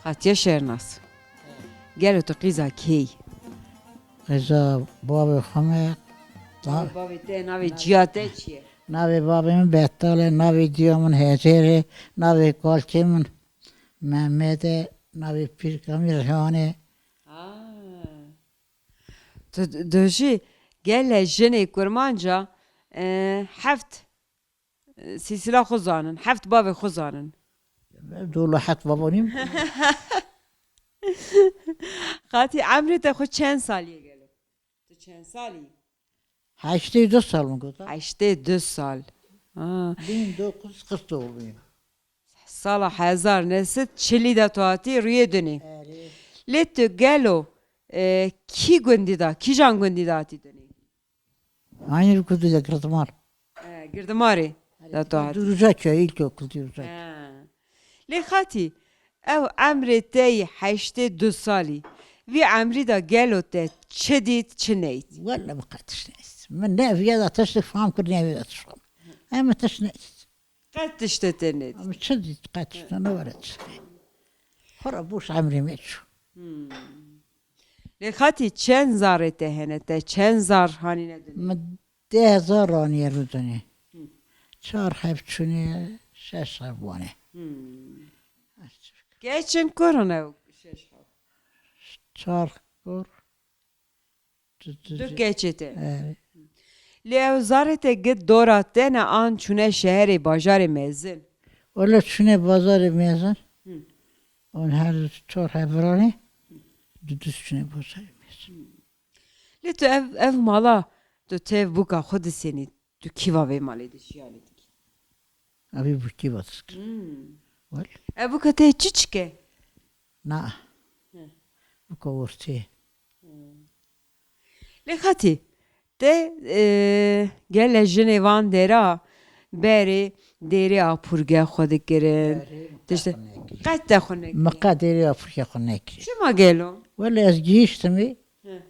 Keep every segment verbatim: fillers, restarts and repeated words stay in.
Xatiye Şernas. Gelo tu qîza kê yî? Qîza bavê xwe me. Navê bavê te, navê ciya te çi ye? Navê bavê min Betal e, navê ciya min Hecêr e, navê kalkê min Mehmet e, navê pîrka min Reyhan e. Aa. Tu, tu jî gele jinê kurmanca, e, heft, e, sîsila xwe zanin, heft bavê xwe zanin. Dola heft bava nîm. Xatî, emrê te xwe çend salî ye gelo? Tu çend salî? Heştê du sal min got. Heştê du sal. Ha. Bin dokuz yüz kırk doğumluyum. Sala hezar neh sed çilî de tu hatî rûyê dinê. Erê. Lê tu gelo, e, kî gundî de, kîjan gundî de hatî dinê? Aynı gundî de Girdimar. E, Girdimarê de tu hatî. Dûrûca köyü, ilkokul Dûrûca. He. Lê xatî, ew emrê te yî heştê du salî. Vî emrî de gelo te çi dît, çi neyt? Wele min qet tişt neyt. Min ne viya da tişt fam kir, ne viya da tişt fam. Em min tişt neyt. Qet tiştê te nedît. Em çi dît, qet tişt ne were tişt. Xora boş emrê me çû. Hmm. Lê xatî çend zarê te hene, te çend zar hanîne dinê? Min deh zar aniye rû dinê. Hı. Çar heb çûne, şeş heb wane. Hmm. Keç in, kur in ew şeş heb? Çar kur. Tu, tu, du tu. Keçê te. Evet. Lê ew zarê te git dora te ne an çûne şeherê, bajarê mezin? Wele çûne bazarê mezin. Hı. On her çar hevrane. Du du çûne bazarê mezin. Lê tu ev, ev mala tu tev bûka xwe disenî, tu kîva vê malê de jiyanê dikî? Evî bûkî va diskir. Hmm. Wele. Ev bûka te çi çike? Na. Hı. Bûka ortê. Hı. Lê xatî, te, e, gele jinê van dera berê dêrê apûrge xwe dikirin? Berê, tiştê, qet te xwe nekiriye. Qet te xwe nekiriye. Min qet dêrê apûrge xwe nekiriye. Çima gelo? Wele ez gihîştimî. Hı.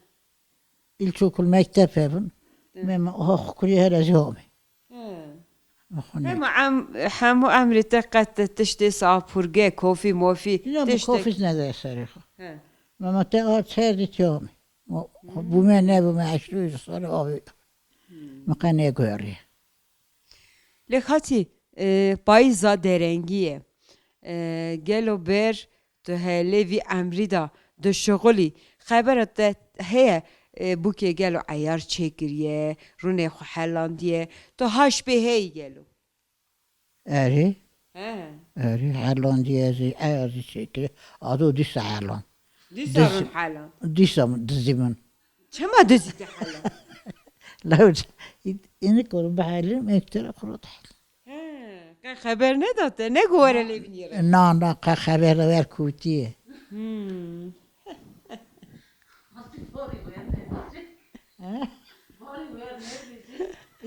İlkokul mektep hebin. Hı. Me, me, aha, xwe kiriye her ez homê. He. Hema em, hemû emrê te qet tiştê sapûrge, kofî mofî, tiştek. Kofî nede serê xwe. He. Mema te a çer dît ya me. Bûme nebûme, heştê sal avê. Hmm. Me qe neguherî. Lê xatî, e, payîza derengî ye. E, gelo ber Tu helê vî emrî de dişixulî. Xebera te heye, e, bûkê gelo eyar çêkiriye, rûnê xwe helandiye. Tu haş pê heyî gelo? Erê. He. Erê, helandiye zî, eyar zî çêkiriye. Ado dîsa helan. Dîsa min helan. Dîsa min, dizî min. Çima dizî te helan? Lewca, înik oğlum, bihelim, ektera kurat helan. He, qe xeber neda te, ne ku were lê binêre? Na, na, qe xeber de wer kûtiye. Hmm. He?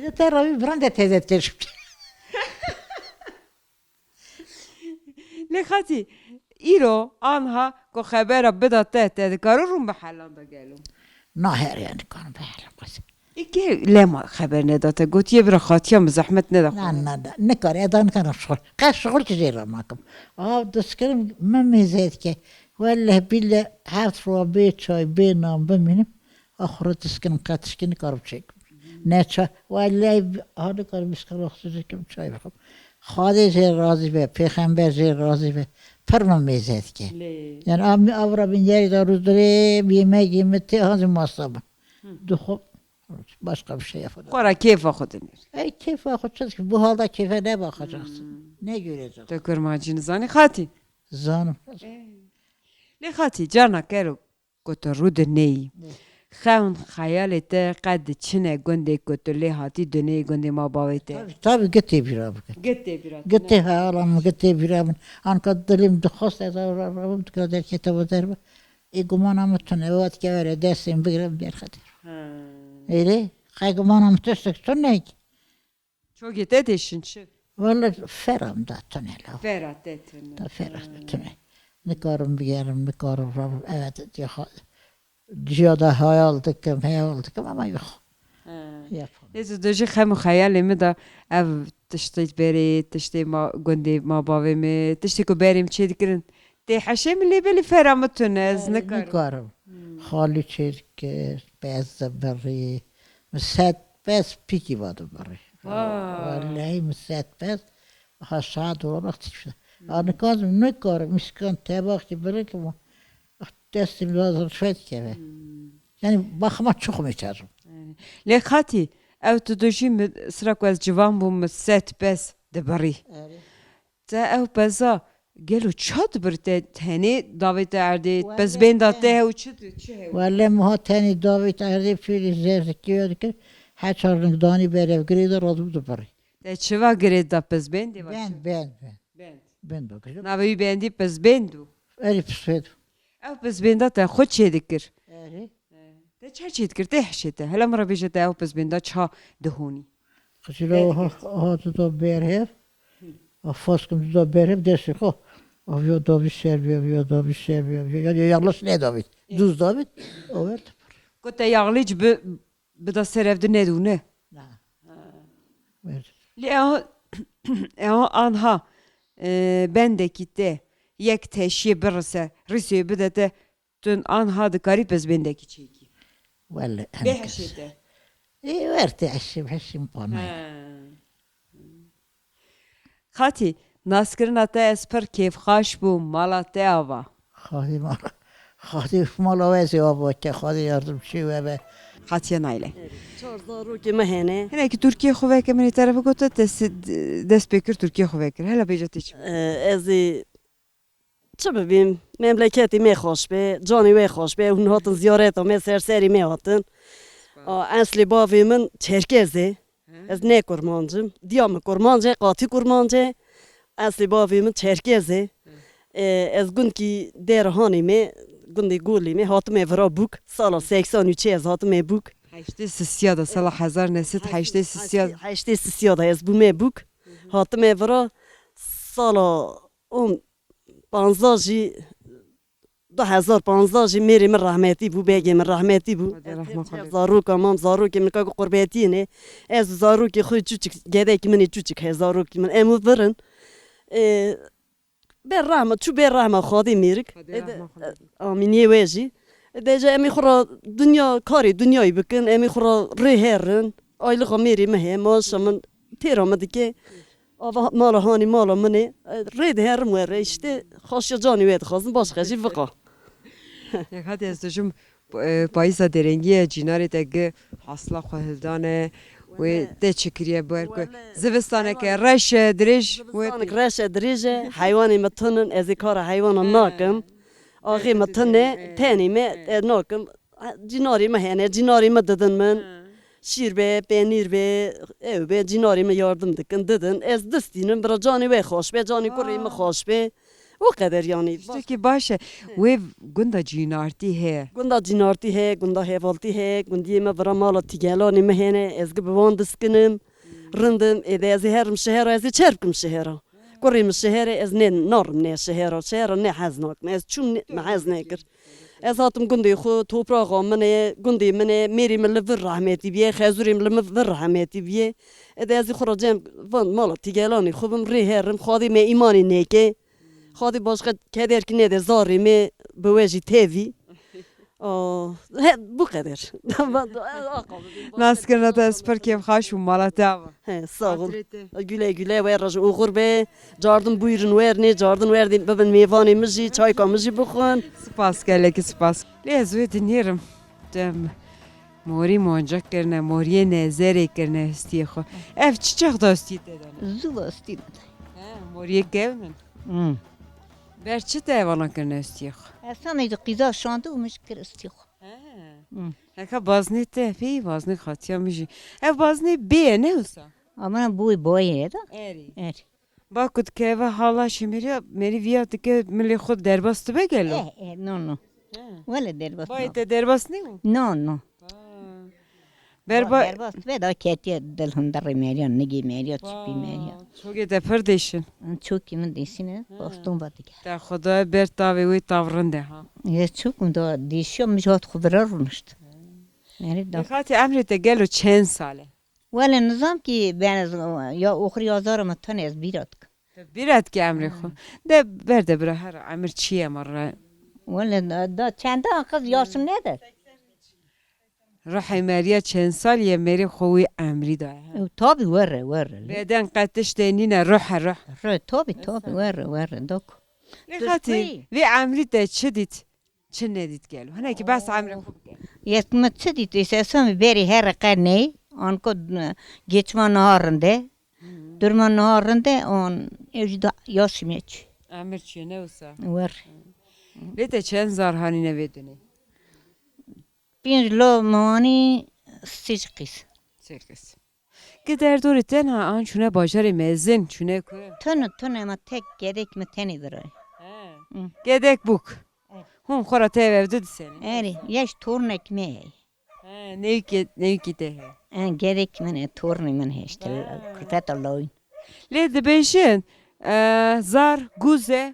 Ya te ravî birande teze tişt. Lê xatî, îro anha ku xebera bida te, te dikaro rûn bi helan de gelo? Na, her yani dikarim bi helan qas. Ê kê lema xeber neda te? Gotiye bira xatiya min zehmet neda xwe. Na, na, na, nikare, eda nikarim şixul. Qe şixul ki jê re nakim. Av diskirim, min mêze dike. Welleh bîle heft rû bê çay, bê nan bimînim. Axura diskirim, qe tişkî nikarim çêkim. Ne çay, welleh ha nikarim biskar axsuzê kim çay bixim. Xwedê jê razî be, pêxember jê razî be. Pir min mêze dike. Lê. Yani a min avra bin yerî da rû dirê, yemegê min tê, hazir masa min. Hı. Dixwim, başka bir şey yapamam. Xwe re kêfa xwe dinêr. Ey kêfa xwe çi dike, bu halda keyfe ne bakacaksın? Hmm. Ne göreceksin? Tu kurmancî nizanî xatî? Zanim. Ey. Lê xatî, carna kero ku tu rû dinêyî. Ne. Xewn xeyalê te qet diçine gundê ku tu lê hatî dinêyî, gundê ma bavê te? Tabii, tabii, gitê bîra bike. Gitê bîra te, gitê ne? Xeyalan min, gitê bîra min. Anka dilim dixwest ez rabim dikira derkete bo derve. Ê gumana min tune, ewat ke were destê min bigire min derxe der. Ha. Êrê, qey gumana min tiştek tune ki. Çogê te têşin çi? Wele fera min da tune la. Fera te tune. Da fera te tune. Nikarim bigerim, nikarim rabim. Evet, diye ha-, ciya da hayal dikim, hayal dikim ama yok. Ha. Yapamam. Neyse, tu jî xem û xeyalê min de ev tiştê berê, tiştê ma, gundê ma bavê min, tiştê ku berê min çê dikirin, Tê heşê min lê belê fera min tune, ez nikarim. Nikarim. Xalî çêdikir, pez dibirî. Min sed pez pîkî va dibirî. Wallahî min sed pez ha saet dolanak tişte. A nikan nikarim, miskan tebaxkî birikim. Destê min da rişwet keve. Yani baxma çok meçerim. Lê Xatî, ew tu dijî min sira ku ez ciwan bûm, min sed pez dibirî. Te ew peza gelo ça dibir te tenê davêt erdê, pezbênda te hew çi di, çi hew? Wele muha tenê davêt erdê pêlî zevzikê dikir, heçar ning danî berev girê de razû dibirî. Te çi va girê da pezbêndê va? Bend, bend, bend. Bend. Bend bakacağım. Navê wî bendî pezbênd û. Erê pezbênd. Ew pezbênda te xwe çê dikir. Erê. Te ça çê dikir, te hişê te. Hela min re bêje te ew pezbênda ça dihonî. Qicîla ha, ha tu da berhev. A faskim tu da berhev destê xwe. Aviya davî ser bi, aviya davî ser bi, aviya. Ya, ya yanlış ne davî? Düz davî. O ver. Ku te yaxlîc bi, bi da ser ev di nedûne. Na. Ver. Lê ew, ew anha, e, bendekî te yek teşiyê birise, rîsê bide te, tu anha dikarî pezbêndekî çêkî. Wele Bê heşê te. Ê, wer te eşim, heşim panay. He. Xatî, naskirina te ez pir kêfxaş bûm, mala te ava. Xatî mala, Xatî mala we zê ava ke, Xatî yardımcı we be. Xatiye Nayle. Çar zarokê me hene. Hinekî Tirkiye xwe veke min ê te re bigote, te si-, dest pê kir Tirkiye xwe vekir. Hela bêje tê çi? Ee, ez ê Çi bibîm? Memleketê me xweş be, canê we xweş be, hûn hatin ziyareta me, ser serî me hatin. A, eslê bavê min Çerkez e. Ez ne Kurmanc im. Diya min Kurmanc e, qatî Kurmanc e. Eslê bavê min Çerkez e. E, ez gundkî Derhanê me, gundê Golê me, hatime vira Bûk. Sala seksen û çê ez hatime Bûk. Heştê sisiya da, sala hezar nesed heştê sisiya da. Heştê sisiya da ez bûme Bûk. Hatime vira sala on panzdeh jî, du hezar panzdeh jî mêrê min rehmetî bû, begê min rehmetî bû. Xwedê rehma xwe lê bike. Zaroka mam, zarokê min ka ku qurbetiyê ne. Ez û zarokê xwe çûçik, gedekî min ê çûçik he, zarokî min. Em û virin. Ê, ber rehma, çû ber rehma Xwedê mêrik. Xwedê rehma xwe lê bike. Amîniyê we jî. Ê, de jî em ê xwe ra dinya, karê dinyayê bikin, em ê xwe ra rê herin. Aylixa mêrê min heye, maaşa min têra min dike. Ava mala hanî mala min e. Rê diherim we re, işte, xaşiya canê we dixwazim, baş xecî viqa. Yek hatî ez dijim, e, payîza derengî ye, cînarê te gi hasla xwe hildane, wê te çi kiriye, ber ku zivistaneke reş e, dirêj, wê zivistanek reş e, dirêj e, heywanê me tunin, ez ê kara heywana nakim. Axê me tune, tenê me, e, nakim. Cînarê me hene, cînarê me didin min. Şîr be, penîr be, ew be, cînarê me yardim dikin, didin. Ez distînim, bira canê we xweş be, canê kurê me xweş be. O qeder yanî. Tiştekî baş e. Wê gunda cînartî heye. Gunda cînartî heye, gunda hevaltî heye, gundiyê me vira mala tîgelanê me hene, ez gi bi wan diskinim. Rindim, ê de ez ê herim şehera, ez ê çer bikim şehera. Kurê min şeher e, ez ne narim ne şehera, şehera ne hez nakim. Ez çûm ne, me hez nekir. Ez hatim gundê xwe, topraxa min e, gundê min e, mêrê min li vir rehmetî bîye, xezûrê min li min vir rehmetî bîye. Ê de ez ê xwe re cem van mala tîgelanê xwe bim, rê herim, Xwedê me îmanê neke. Xwedê başqa kederkî nede zarê me bi we jî tevî. Aa, he, bu kadar. Naskirina te ez pir kêfxaş bûm, mala te ava. He, sağ ol. Hatirê te. Güle güle, we roj oxir be. Cardin buyurun wernê, cardin werdê bibin mêvanê min jî, çayka min jî bixwin. Spas, gelekî spas. Lê ez wê dinêrim. Dem morî moncik kirine, moriyê nezerê kirine hestiyê xwe. Ev çi çax da hestiyê te de ne? Zû da hestiyê min de. He, moriyê kevn in. Hmm. Ber çi te evana kirine hestiyê xwe? Esa me ji qîza şandi û min ji kir hestiyê xwe. He. Hmm. Heka baznê te pê, baznê xatiya min jî. Ev baznê bê ye, ne wisa? Amana boy boy ye da. Erê. Erê. Ba ku dikeve hala şemeriya, merî viya dike milê xwe derbas dibe gelo? Eh, eh, no, no. He. Wele derbas no. Bayê te derbas nî bû? No, no. Ha. Berba- Derbas dibe da ketiye dil hundirê meriya, nigê meriya, çipî meriya. Çokê te pir dêşin. Çokî min dêşîne, baston va dike. Te xwe da ber tavê wê tav rind e ha. Ye çok min da dêşiya, min ji hat xwe vira rûnişt. Yani da. Xatê emrê te gelo çend sal e? Wele nizam ki ben ez, ya oxirî azara me tenê ez bîra dikim. Bîra dike emrê xwe. De berde bira her emir çi ye me re. Wele da, da çendan qız yaşım nedir? Ruhê meriya çend sal ye merê xwe wî emrî daye. Ew tabi were, were. Beden qe tiştê nîne, ruh e, ruh. Ruh, tabi, tabi, were, were, dok. Lê Xatî, vê emrî te çi dît, çi nedît gelo? Hinekî behsa emrê xwe bike. Yek me çi dît, esasen berî here qe ney, anko, e, geçma niha rinde, durma niha rinde, an ev jî da yaşî me çi. Emir çi ne wisa? Wer. Lê te çend zar hanîne vê dunê? Pênc lo miwanî, sê jî qîz. Sê qîz. Ki derdorê tenha an çûne bajarê mezin, çûne ku? Tune, tune, ma tek gedek me tenê diray. He. Hı. Gedek bûk. Evet. Hûn xwe ra tev ev di disenê. Erê, yeş tornek me heye. He, neyke, neyke te he. He, gedek min e, tornê min he işte, Ha. Kulfeta lawîn. Lê dibêjin, e, zar guz e,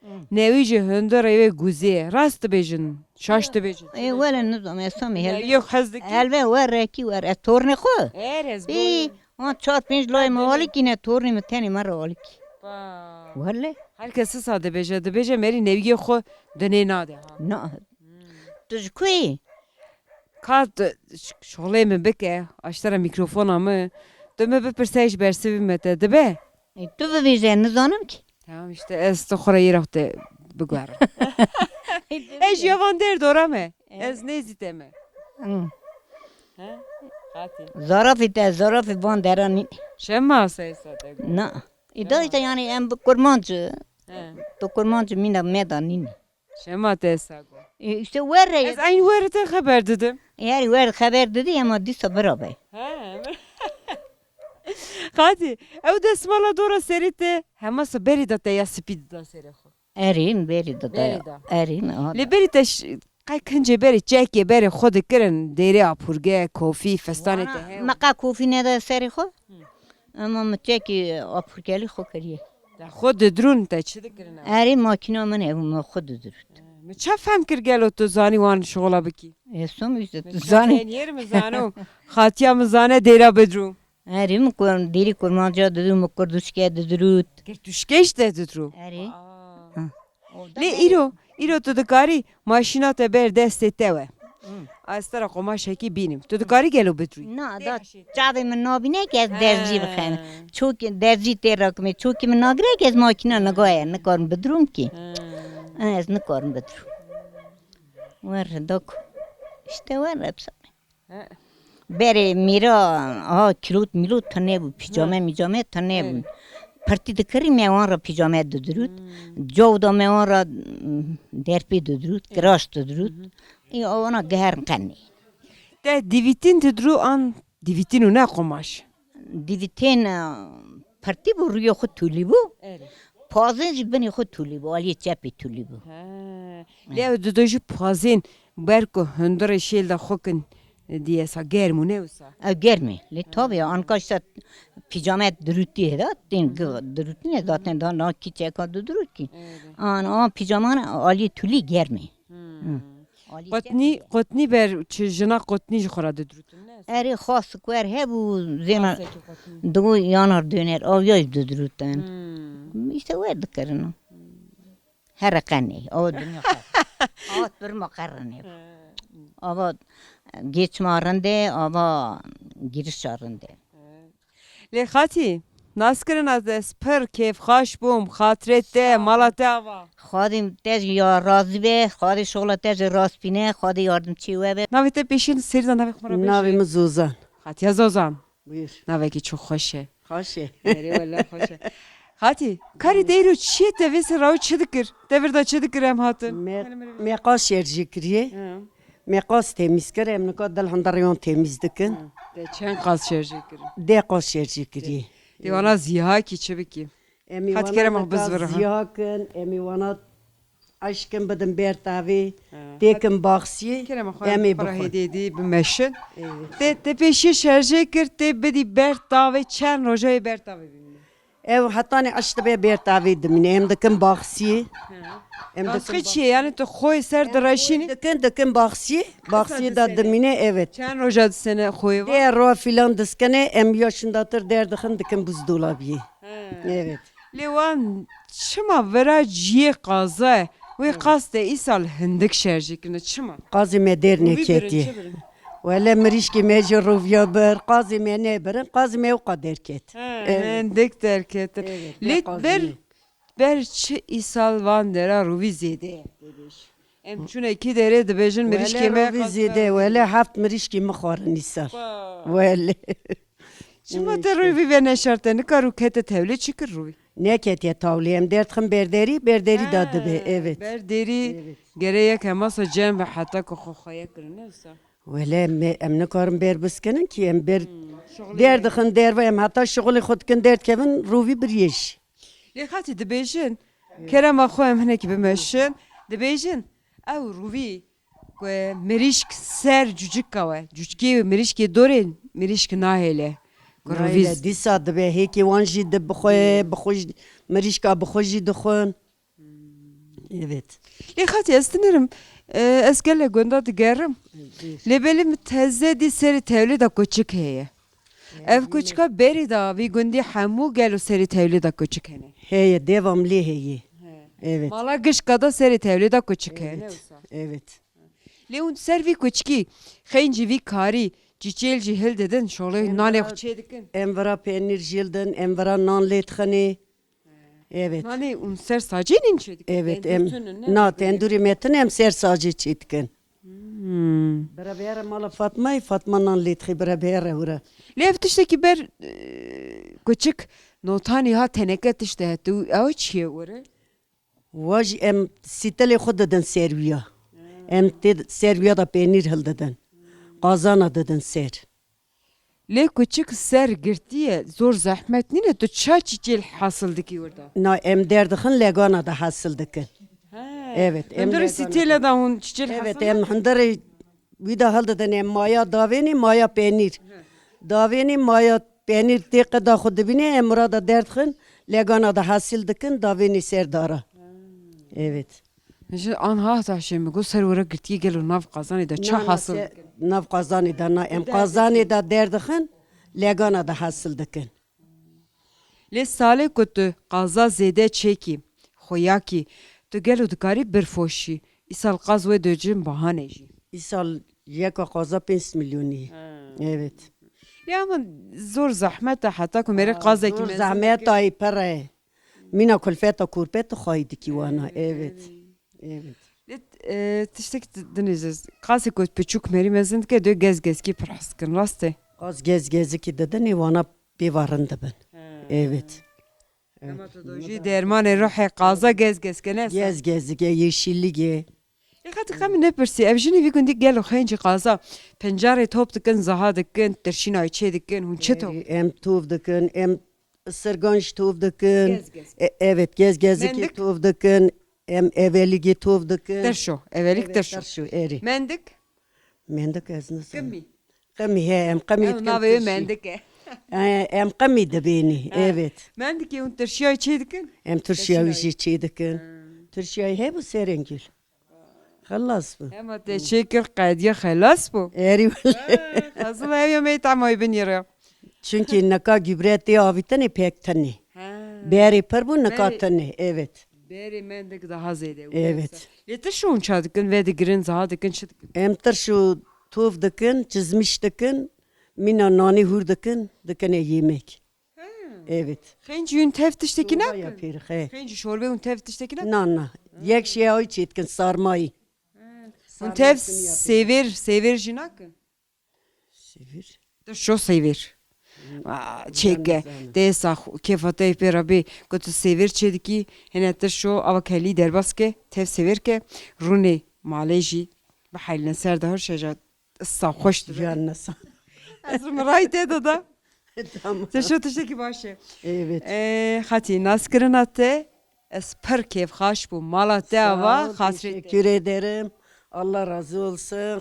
Hı. Newî jî hundirê wê guzê ye. Rast dibêjin, şaş dibêjin. Ê, were nizam, ez tam Ya, hel-, yok, hez dikî. Helve were kî were, ez tornê xwe. Erê, ez Ê, boyum. An çar pênc lay me alikî ne, tornê min tenê me re alikî. Pa. Wele. Her kes sa dibêje, dibêje merî newiyê xwe dinê nade ha. Na. Hmm. Tu ji ku yî? Ka tu ş-, şolê min bike, aştera mîkrofona min, tu min bipirse ji bersivî me te dibe? E, tu bibêje, nizanim ki. Tamam işte, ez tu xwe re yê rexte biguherim. Ez ji ya van derdora me. Evet. Ez nêzî te me. Hı. He? Xatî. Zarafî te, zarafî van dera nî. Şema seysa te got. Na. Îda Şema. işte yani em bi kurmanc, He. tu kurmanc mîna me da nîne. Şema te esa got. E, işte were. Ez eyn were te xeber didim. Eğer were xeber dedi ama dîsa bira be. He. Xatî, ew desmala dora serê te, hema se berî da te ya spî dida serê xwe. Erîn, berî dida. Berî da. Erîn, aha. Lê berî te ş-, qey kincê berê, çekê berê xwe dikirin, dêrê apûrge, kofî, festanê te Wana, heye. Me qe kofî neda serê xwe. Hı. Ama min çekî apûrkelî xwe kiriye. Te xwe didirûn, te çi dikirin ew? Erê makîna min hebû, min xwe didirût. He, min ça fehm kir gelo tu zanî wan şixula bikî? Esom işte, Min tu ça zanî. Teniyêr min zano. Xatiya min zane dêra bidirû. Erê min kur-, dêrî kurmanca didirû, min kurduşke didirût. Kurduşke işte didirû. Erê. Aa. Ha. Lê îro, îro tu dikarî maşîna te ber destê te we. Hı. Ez te re qomaşekî bînim. Tu dikarî gelo bidirûyî? Na, da çavê min nabîne ki ez derzî bixem. He. Çokî derzî tê rakimê, çokî min nagire ki ez makîna nigaye, nikarim bidirûm ki. He. Ez nikarim bidirûm. Wer dok. İşte wer hepsi. He. Berê mîra, aha, kîlot mîlot tune bû, pîcame He. mîcame tune bûn. Erê. Pirtî dikirî me wan re pîcame didirût. Hmm. Caw da me wan re, mm, derpê didirût, Erê. kiraş didirût. Hı hı. Ê, wana geherin qenê. Te dîvîtîn didirû an dîvîtîn û ne qomaş? Dîvîtîn, e, pirtî bû, rûyê xwe tûlî bû. Erê. Pazên jî binê xwe tûlî bû, aliyê çepê tûlî bû. He. Lê ew dido jî pazên ber ku hundirê şêl de xwe kin, e, diyesa germ û ne wisa? Ew germ e. Lê tabii anka işte pîcame dirûtî heda, tên gi-, dirûtîne zaten da na kîçeka didirût kî. Evet. An, an pîcaman aliyê tûlî germ e. Hmm. Hı. Aliyê Qutnî, germ e. Qutnî ber çi jina qutnî ji xwe re didirûtin ne? Erê xas ku er hebû zêna Xasekî qutnî. Digo yanar döner, aviya jî didirûtin. Hmm. İşte wer dikirin. Here qenê, o dinya xwe. Hat bir ma qerrene. He. Ava geçma rinde, ava girişa rinde. Lê Xatî, nas kirin ez, ez pir kêfxaş bûm, xatirê te, mala te ava. Xwedê te jî ya razî be, Xwedê şoxla te jî rast bîne, Xwedê yardimçî we be. Navê te pêşî serî de navê xwe re bêje. Navê min Zozan. Xatiya Zozan. Buyur. Navekî çok xweş e. Xweş e. Erê wele xweş e. Xatî, karê te îro çi ye, te vê sera çi dikir? Te vir de çi dikir em hatin? Me, Hele me re me qas şerjî kiriye. Hı. Me qas temiz kir, em nika dil hundirê wan temiz dikin. Hı. Te çend qas şerjî kirin? Deh qas şerjî kiriye. Te wana zîha kî çi bikî? Em ê Hadi wana kerema nika bizvire, ha. Zîha kin, em ê wana Eşkin bidin ber tavê, He. têkin baxsiyê, Kerema xwe em ê xwe bixwin. Hêdî hêdî bimeşin. Evet. Te, te pêşî şerjê kir, tê bidî ber tavê, çend roja wê ber tavê bimîne? Ew hetanê eş dibe ber tavê dimîne. Em dikin baxsiyê. He. Em Baxsiyê dikin çi ye? Yani tu xwe ser diraşînî? Dikin, dikin baxsiyê. Baxsiyê da dimîne, evet. Çend roja disene xwe va? Dê ro filan diskene, em ya şindatir derdixin dikin buzdolabiyê. He. Evet. Lê wan çima vera ciyê qaza ye? Wê qaz te îsal hindik şerjî kirine. Çima? Qazê me dêr Rûvî birin, neketiye. Çi birin? Wele mirîşkê me jî rûviya bir, qazê me nebirin, qazê me ewqa derket. He, Evet. Hindik derketin. Evet, Lê ne qazê ber, me. Ber çi îsal van dera rûvî zêde ye? Em çûne kî derê dibêjin Wele mirîşkê me rûvî qaz zêde, me. Wele heft mirîşkê min xwarin îsal. Ba. Wele. Çima te rûvî ve neşarte? Nika rû kete tevlê çi kir rûvî? Neketiye tavlê, em derdixin berderî, berderî da Ha, dibe, evet. Berderî Evet. Gere yek hemasa cem ve heta ku xwe xweye kirine wisa. Wele me, em nikarin ber biskinin ki, em ber Hmm, şuxulê derdixin derve, em heta şuxulê xwe dikin derdikevin, rûvî biriyê jî. Lê xatî dibêjin, kerema xwe em hinekî bimeşin, dibêjin, ew rûvî ku mirîşk ser cûcika we, cûcikê mirîşkê dorê mirîşk nahêle. Ku Nayê rûvî de z- dîsa dibe, hêkê wan jî dibixwe, bixwe jî, mirîşka bixwe jî dixwin. Evet. Lê xatî ez dinirim, e, ez gelek gunda digerim. Lê belê min teze dî serê tevlê de koçik heye. Ev koçika berî da vî gundî hemû gelo serê tevlê de koçik hene. Heye, devam lê heye. He. Evet. Mala gişka da serê tevlê de koçik hene. Evet. Evet. Lê hûn ser vî koçikî, xeyn jî vî karî, çîçêl jî hildidin, şolê Em nanê vira, xwe çê dikin. Em vira penîr jî hildin, em vira nan lê dixinê. Evet. Nanê hûn ser sacê nîn çê dikin? Evet, em, Tendûr tune, ne? Na, tendûrê me tune, em ser sacê çê dikin. Hmm. Bira bihêre mala Fatmayê, Fatma nan lê dixê, bira bihêre wira. Lê ev tiştekî ber, e, kuçik notanî ha teneke tişte tu, ew çi ye were? Wa jî em sîtelê xwe didin ser wîya. Em tê ser wîya da penîr hildidin. Qazana didin ser. Lê kuçik ser girtiye, zor zehmet nîne, tu ça çîçêl hasil dikî orada? Na, em derdixin legana da hasil dikin. He. Evet, em Hundirê legana sîtêle da. Da hûn çîçêl Evet, hasil em nakin? Hundirê wî da hildidin, em maya davênî, maya penîr. He. Davênî, maya penîr tê qeda xwe dibîne, em murada derdixin, legana da hasil dikin, davênî ser dara. He. Evet. Ji anha taşê min got ser were girtiyê gelo nav qazanê de çi Na, na, hasil se-, dikin? Nav qazanê de na, em Derdixin. Qazanê de derdixin, legana de hasil dikin. Lê salê ku tu qaza zêde çêkî, xweyakî, tu gelo dikarî birfoşî? Îsal qaz wê dojin bahane jî. Îsal yeka qaza pênc milyonî. Ha. Evet. Ya min zor zehmet e heta ku mêrê Aa, qazekî zor mezin zehmet dike. Ay pere. Mîna kulfeta kurpet tu xwayî dikî wana. Evet. Evet. Evet. Lê, e, tiştek di-, dinê ze, qasê ku piçûk merî mezin dike, dê gez gezkî pir hes dikin, rast e? Qas gez gezikî didinê, wana pê va rind dibin. He. Evet. Dema tu dojî dermanê ruhê qaza gez gezkene sa. Gez gezike, yeşillige. Ê xatî qemî nepirsî, ev jinê vî gundî gelo xencî qaza pencarê top dikin, zaha dikin, tirşînayê çê dikin, hûn çi top? Em tov dikin, em sirgan jî tov dikin. Gez gez. E, evet, gez gezikî Mendik? Tov dikin, em evelîgê tov dikin. Tirşo, evelîg Evet, tirşo. Tirşo, erê. Mendik? Mendik ez nizanim. Qimî. Qimî, he, em qimî Ew dikin navê wê tirşî. Mendik e. E, em qimî dibênî, Ha. Evet. Mendikê hûn tirşiyayê çê dikin? Em tirşiyayê Tirşiyayê. Jî çê dikin. Ha. Tirşiyayê hebû serengil. Xelas bû. Hema te çêkir qediya xelas bû. Erî wele. Ha, xezil ev ya me tamayê binîre. Çünkü nika gübre tê avîtinê pek tinê. Ha. Berê pir bû, nika Berê- tinê, evet. Berê mendik daha zêde bû. Evet. Lê tirşo hûn ça dikin, vedigirin, zaha dikin, çi dikin? Em tirşo tov dikin, çizmiş dikin, mîna nanî hûr dikin, dikine yemek. Ha. Evet. Xencî hûn tev tiştekî Şorba nakin? Yapêr, he. Xencî şorbê hûn tev tiştekî nakin? Na, na. Yek şey ay çêtkin sarmayî. Ha. Hûn tev sêvêr, sêvêr jî nakin? Sêvêr? Tirşo sêvêr. Aa, çêke. Tê sax, kêfa te pê re bê. Ku tu sêvêr çê dikî, hene tirşo, ava kelî derbas ke, tev sêvêr ke, rûnê malê jî biheylne ser de hor şeja. Sa xweş dibe. Yan nesa. Ez min ray te dida. Tamam. Te şo tiştekî baş e. Evet. Ee, xatî naskirina te, ez pir kêfxaş bûm. Mala te ava, Sağ ol, xatirê te. Teşekkür ederim. Allah razı olsun.